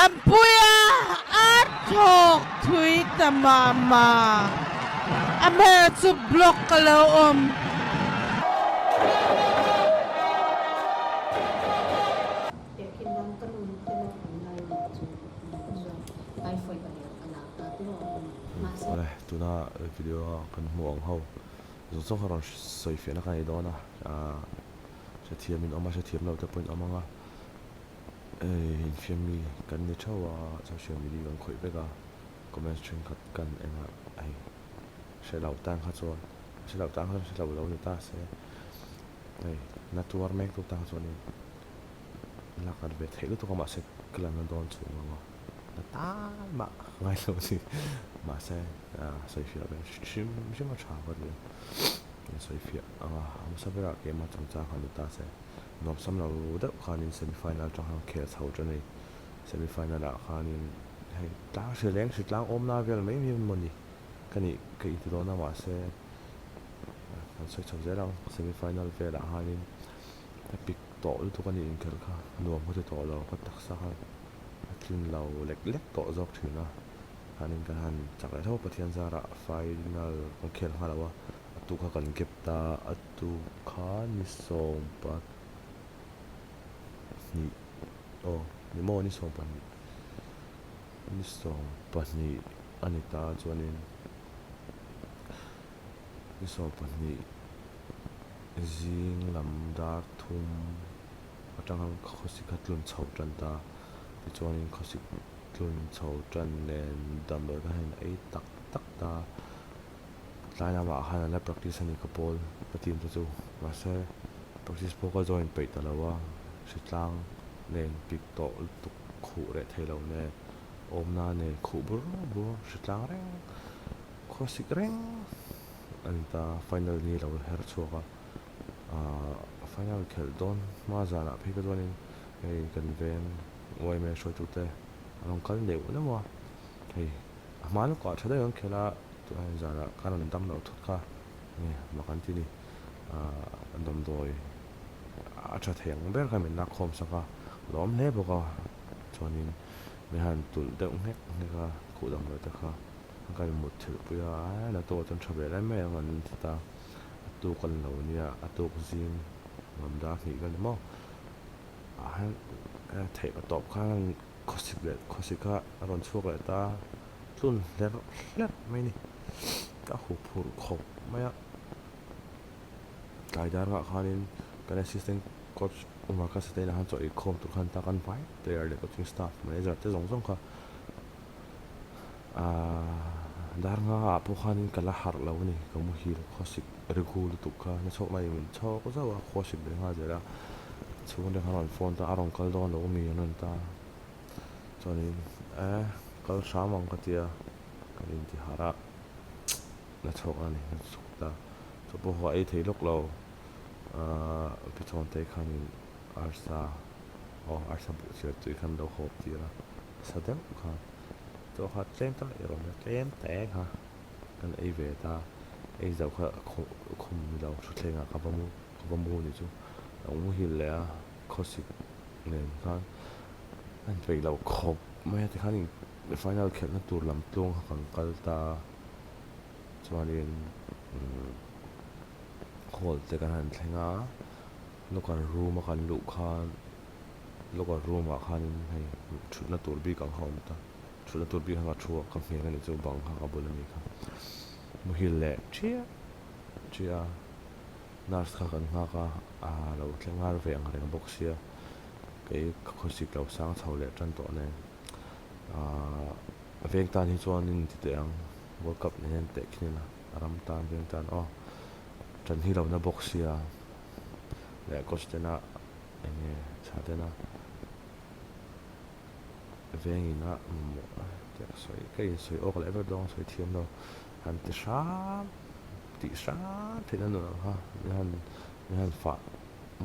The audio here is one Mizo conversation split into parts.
Dampuia a thawk thui ta mah mah. A hmel chu block a lo awm. Awle, tuna video a kan hmuh ang ho zawng zawng kha rawn sawi fiahna ka nei dawn a, hrethiam in awm a, hrethiam lo te pawhin awm ang a, hei infiam mi kan ni theuh a, social media kan khawih vek a, comments thenkhat kan en a, hei hre lo tan kha chuan hre lo tan kha chuan hre lo lo ni ta se, hei na tuar mek tu tan kha chuanin lak at ve theih lutuk a mahse ka la na dawn chhung ang a. Na tan mah ngai lo a ni. Mahse sawifiah ve hrim hrim a tha ka ti a. In sawifiah ang a, a hmasa berah keimah chungchang kha ni ta se. Nuamsam lo deuh khanin semi final atang khan khel chho tan a ni. Semi final ah khanin hei tlang hri leng hri tlang awmna vel mai mai emaw ni ka nih ka inti dawn a mahse kan sawi chho zel ang. Semi final velah khanin ka pik tawh lutuk a ni inkhelh kha nuam ka ti tawh lo ka taksa kha a tlin lo lek lek tawh zawk thin a, khanin kan han chak leh tho Pathian zarah final kan khel nghal lo a, a tuk kha kan gap ta, a tuk kha ni 12 aw ni maw ni 12 ni 12 a ni ta chuanin ni 12 zing lam dar thum. Atang khan khawsik kha tlun chho tan ta. Tichuanin khawsik tlun chho tan nen damdawi kha hian ei tak tak ta. Tlai lamah khan an la practice a ni ka pawl ka team te chu. Mahse practice pawh ka join peih ta lo a, hritlang nen pik tawh lutuk khuh reh thei lo nen awmna nen khuh bur bur hritlang reng khawsik reng a ni ta. Final ni lo her chhuak a. Ahh final khelh dawn hma zanah phei ka chuanin hei kan veng yma hruaitute an rawn kal neuh neuh a, hei a hma lawkah tha deuh an khelh a, tunah hian zanah khan an dam loh thut kha nge mak an ti ni, ahh damdawi a tha thei ang ber kha min lak khawm sak a, lawm hle bawk a, chuanin min han tulh deuh nghek nghek a khuh damdawi te kha kan mut thilh pui a, a la tawh chuan tha ve lai mai ang an ti ta. A tuk a ni lo nia, a tuk zing lam dar hnih vel ni maw? Ah hian ka theih ka tawp khan khawsik leh khawsik kha a rawn chhuak leh ta tlun hlerh hlerh mai ni. Ka hu phurh khawp mai a. Tlai dar nghah khanin kan assistant coach Umar kha Satein ah khan chaw ei khawm tur khan ta kan vai player leh coaching staff manager te zawng zawng kha Aaa dar nga ah pawh khanin ka la harh lo a ni, ka muhil khawsik ri hu lutuk kha na chhawk laiin min chhawk zauh a, khawsik leh nghal zel a, chhungte khan rawn phone ta a rawn kal dawn lo mi an rawn ta chuanin eh kal hram ang ka tia kan inti harh a na chhawk a ni na chhuk ta chu pawh haw ei thei lawk lo aaa pi chhawngte khanin arsa aw arsa buh chhiar tui khan lo hawp tir a sa deuh kha chaw kha tlem tak ei rawh nia tlem te kha kan ei ve ta ei zo kha khum ni lo thutthleng ah ka va mu ka va mu ni chu a muhil leh a khawsik nen khan a inpeih loh khawp mai a tikhan final khelhna tur lam tluang kha kan kal ta chuanin umm hall te kan han thleng a locker room a kan luh khan. Locker room ah khanin hei thutna tur bik ang kha a awm ta, thutna tur bik kha ka thu a, ka ngheng a nih chu bang kha ka bul a nih kha. Muhil leh chiah chiah a, nurse kha kan nghak a, a lo thleng nghal ve ang reng bawk sia, kei ka khawsik lo sang chho leh tan tawh nen. Aaa veng tan hi chuanin ti teh ang, World Cup nen hian teh khin ila, a ram tan veng tan aw, tan hi lo na bawk sia leh coach tena. Enge tha den a vengin a mamawh a tih ka sawi ka insawi awk leh vek dawn a sawi thiam lo han ti hram tih hram theih na nun ang kha min han min han fah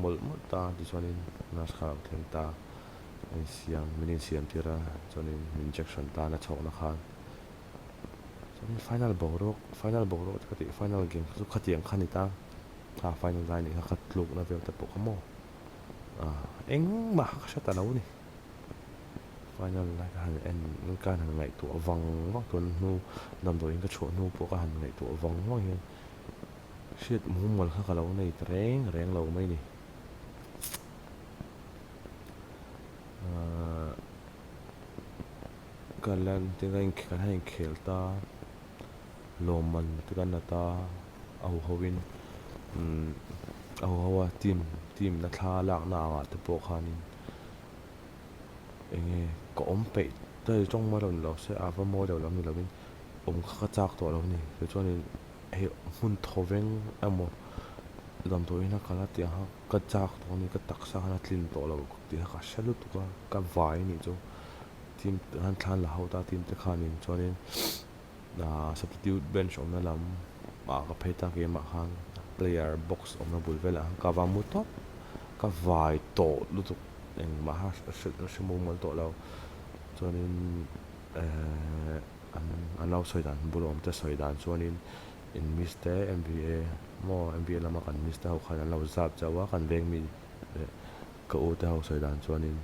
mawlh mawlh ta tichuanin nurse kha a lo thleng ta a insiam min insiam tir a chuanin min injection tan a chhawkna khan chuanin final boruak final boruak te ka tih final game kha chu khatiang kha a ni ta. Kha final lai nih kha ka tlukna vel te pawh kha maw ah engmah kha ka hre ta lo a ni. Final lai ka han en ka han ngaihtuah vang vang tun hnu damdawiin ka chhuah hnu pawh ka han ngaihtuah vang vang hian hriat mumal kha ka lo nei ta reng reng lo mai ni. Ahh ka la ka kan han inkhel ta lawmman te kan la ta a huho in umm a huho a team team na thla lakna angah te pawh khanin eng nge ka awm peih ta tawng mai lo ni lo se a va mawi lo lam ni lovin awm kha ka chak tawh lo a ni tichuanin hei hmun thaw veng emaw damdawiin a kal a tih ang kha ka chak tawh a ni ka taksa khan a tlin tawh lo tih kha ka hre lutuk a ka vai a nih chu team khan thlan la ho ta team te khanin chuanin ahh substitute bench awmna lam ah ka phei ta keimah khan player box awmna bul velah khan ka va mu tawp ka vai tawh lutuk engmah kha a hre mumal tawh lo chuanin ehh an an lo sawi dan bul awm te sawi dan chuanin in miss te M_V_A maw M_V_A lama kan miss te ho khan an lo zap chauh a kan veng mi leh ka u te ho sawi dan chuanin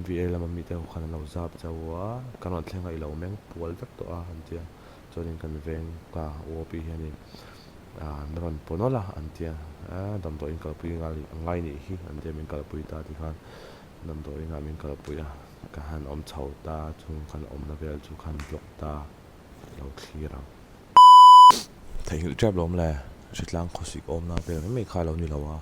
M_V_A lama mi te ho khan an lo zap chauh a kan rawn thleng a i lo meng pual vek tawh a an tia chuanin kan veng pa U_O_P hianin ah an rawn paw nawlh a an tia ah damdawiin kalpui ngai nih hi an tia min kalpui ta tikhan damdawiinah min kalpui a. Ka han awm chho ta chung kan awmna vel chu khan block ta lo thlir ang. Theihnghilh tep lo awm le, hritlang khawsik awmna vel mai mai kha a lo ni lo a,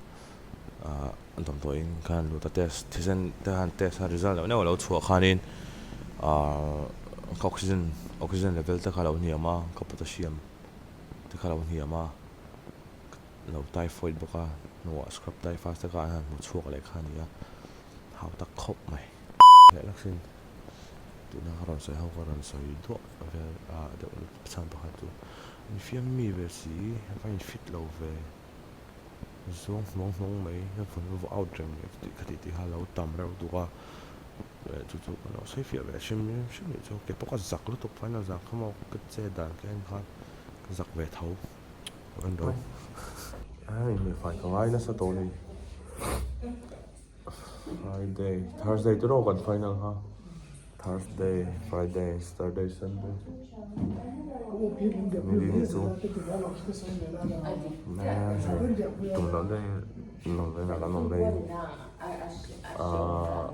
ah damdawiin khan lut a test thisen te khan test a result neuh neuh a lo chhuah khanin ah ka oxygen oxygen level te kha a lo hniam a, ka potassium te kha a lo hniam a, lo typhoid bawk a hnuah scrub typhus te kha an han hmu chhuak leh kha a ni a. Hau tak khawp mai. Leh laksin tuna ka rawn sawi ho ka rawn sawi duah vel a deuh chhan pakhat chu infiam mi ve si va in fit lo ve zawng hnawng hnawng mai ka vawn vaw out reng mai tih kha tih tih kha a lo tam reuh tuk a leh chu chu ka lo sawi fiah ve hrim hrim nih chu ke pawh ka zak lutuk final zan kha maw ka che dan ka en khan ka zak ve tho. An ro a inhmeh fai ka ngai nasa tawh a ni. Friday, Thursday te rawh kan final kha. Thursday, Friday, Saturday, Sunday. Ni ni chu. Tum loh deuh in awm ve kan awm ve ah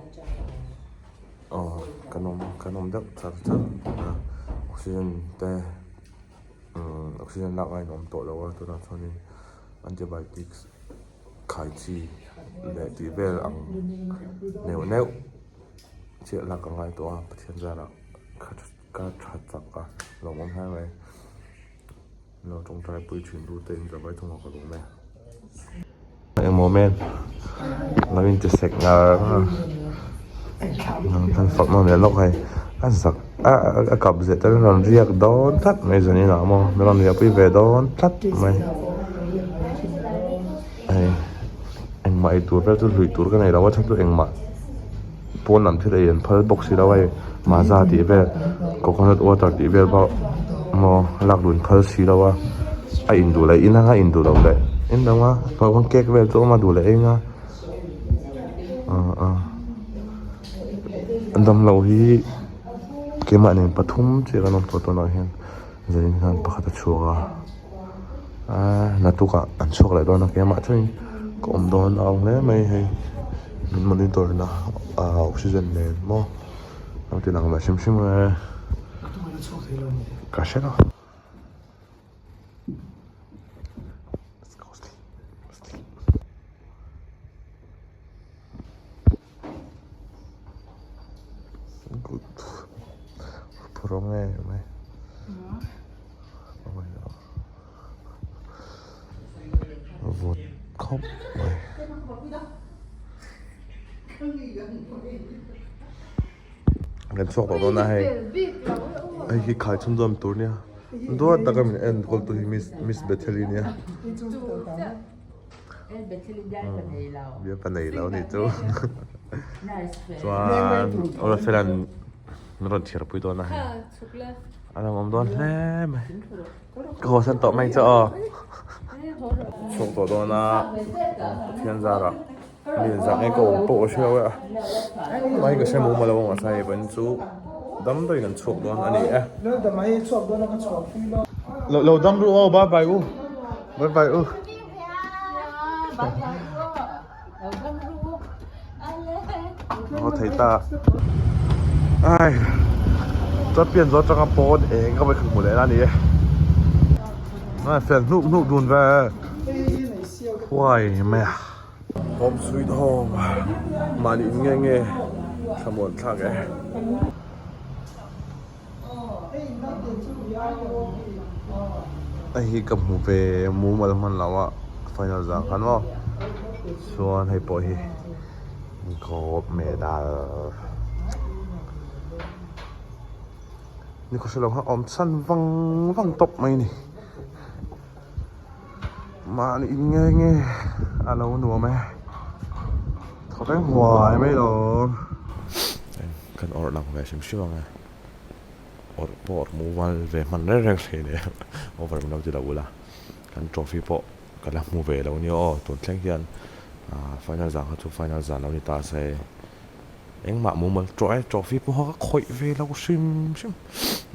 aw kan awm kan awm deuh char char oxygen te oxygen lak aiin a awm tawh lo a tunah chuanin antibiotics khai chi leh tih vel ang neuh neuh chiah lak a ngai tawh a Pathian zarah ka ka tha chak a lawmawm hle mai lo tawngtai pui thin tu te in zavai thung a ka lawm e. Engmaw men lo in ti sek ngar ngar kan fak nawn leh lawk hei a zak a a kap zeh te rawn riak dawn tlat mai zanin ah maw min rawn riahpui ve dawn tlat mai hei engmah ei tur vel chu hluih tur ka nei lo a chhan chu engmah pawn lam thil ei an phal bawk si lo a hei maza tih vel coconut water tih vel pawh maw lak dun phal si lo a a in duh leh in anga in duh loh leh in lo a naupang cake vel chu a awm a duh leh eng a ah ah damlo hi keimah nen pathum chiah kan awm tawh tunah hian zanin hian pakhat a chhuak a aaa naktukah an chhuak leh dawn a keimah chuanin ka awm dawn a ang hle mai hei min monitor na ah oxygen nen maw a ti lang ve hrim hrim e ka hre lo. Good. Phur awm nge mai. Vawt khawp mai. Kan chhuak tawh dawn a hei. Hei hi khai chhunzawm tur nia. Duat taka min enkawl tu hi Miss Miss Bethel-i nia. Bialpa nei lo nih chu chuan Awlafela'n min rawn chhiar pui dawn a hei a lo awm dawn hle mai ka haw san tawh mai chu aw chhuak tawh dawn a Pathian zarah. Mi in zah nge ka awm pawh ka hre lo e a, engmah hi ka hre mumal lo a mahse hei vawiin chu dam deuhin an chhuak dawn a ni e. Lo lo dam ru aw bye bye u bye bye u. Haw thei ta ai champion zawh atanga pawn eng ka vawikhat hmuh leh na a ni e a fel hnuk hnuk dun ve huai mai a home sweet home mahni in nge nge thlamuan thlak e. Hei hi ka hmu ve mumal hman lo a final zan khan maw chuan hei pawh hi gold medal ni khawhre lo khan awm chhan vang vang tawp mai a ni mahni in nge nge a lo nuam e thaw reng huai mai lo kan awrh lang ve hrim hrim ang e. Awrh pawh awrh mumal ve hman reng reng hle nia over min lo ti lo ula kan trophy pawh ka la hmu ve lo nia aw tun thleng hian ah final zan kha chu final zan lo ni ta se engmah mumal trophy pawh ka khawih ve lo hrim hrim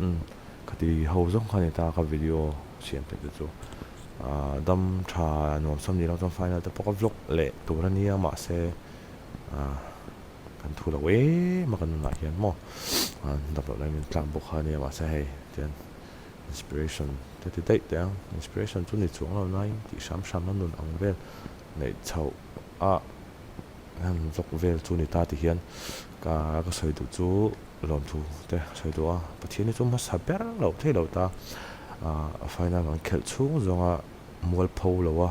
umm ka ti ho zawng kha a ni ta ka video siam theih te chu ah dam tha nuam sam ni lo chuan final te pawh ka vlog leh tur a nia mahse ah. Kan thu lo em a kan nunah hian maw dam loh laiin min tlak bawk kha ania mahse hei tian inspiration te ti daih teh ang inspiration chu ni chuang lo nain tih hram hram na nun ang vel neih chhoh a han vlog vel chu ni ta ti hian ka ka sawi duh chu lawmthu te ka sawi duh a Pathian hi chu hmasa ber loh theih loh ta a final kan khelh chhung zawnga mualpho lo a.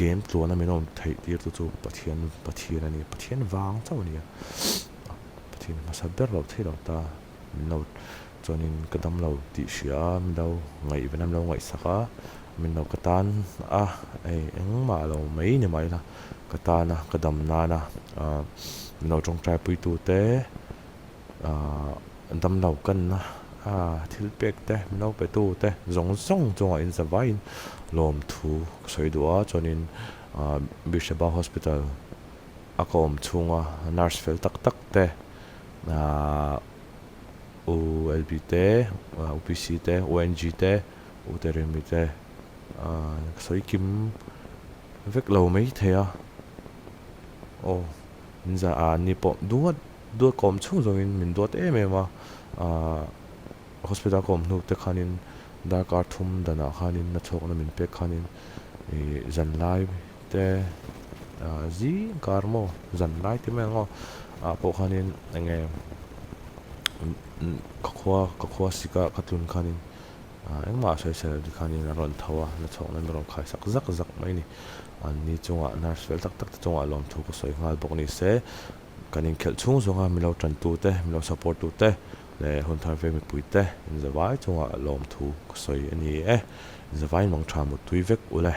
Game tluana min awm theih tir tu chu Pathian Pathian a ni. Pathian vang chauh a ni a. Pathian hmasa ber lo thei lo ta. Min lo chuanin ka dam lo tih hria a, min lo ngaihven a, min lo ngaihsak a, min lo ka tan a, hei engmah lo mai ni mah ila ka tan a, ka dam nana min lo tawngtai pui tu te Damlo kanna a thil pek te, min lo pe tu te zawng zawng chungah in zavaiin lawmthu ka sawi duh a, chuanin Beersheba Hospital a ka awm chhunga nurse fel tak tak te, U LB te, U PC te, U NG te, U Teremi te ka sawi kim vek lo mai thei a, aw min zah a ni pawh duat. Duat ka awm chhung zawngin min duat em em a, aah hospital ka awm hnu te khanin darkar thum danah khanin nachhawkna min pek khanin ih zanlai te aah zing kar maw zanlai ti mai ang aw ah pawh khanin eng nge ka khua ka khua sik a ka tlun khanin aah engmah a sawi sel ti khanin a rawn tho a nachhawkna min rawn khai sak zak zak mai a ni anni chungah nurse fel tak tak te chungah lawmthu ka sawi nghal bawk ni se. Kan inkhelh chhung zawnga min lo tantute, min lo support tute leh hun thar veng mipuite inzavai chungah lawmthu ka sawi a ni e. Inzavaiin mang tha muttui vek u le.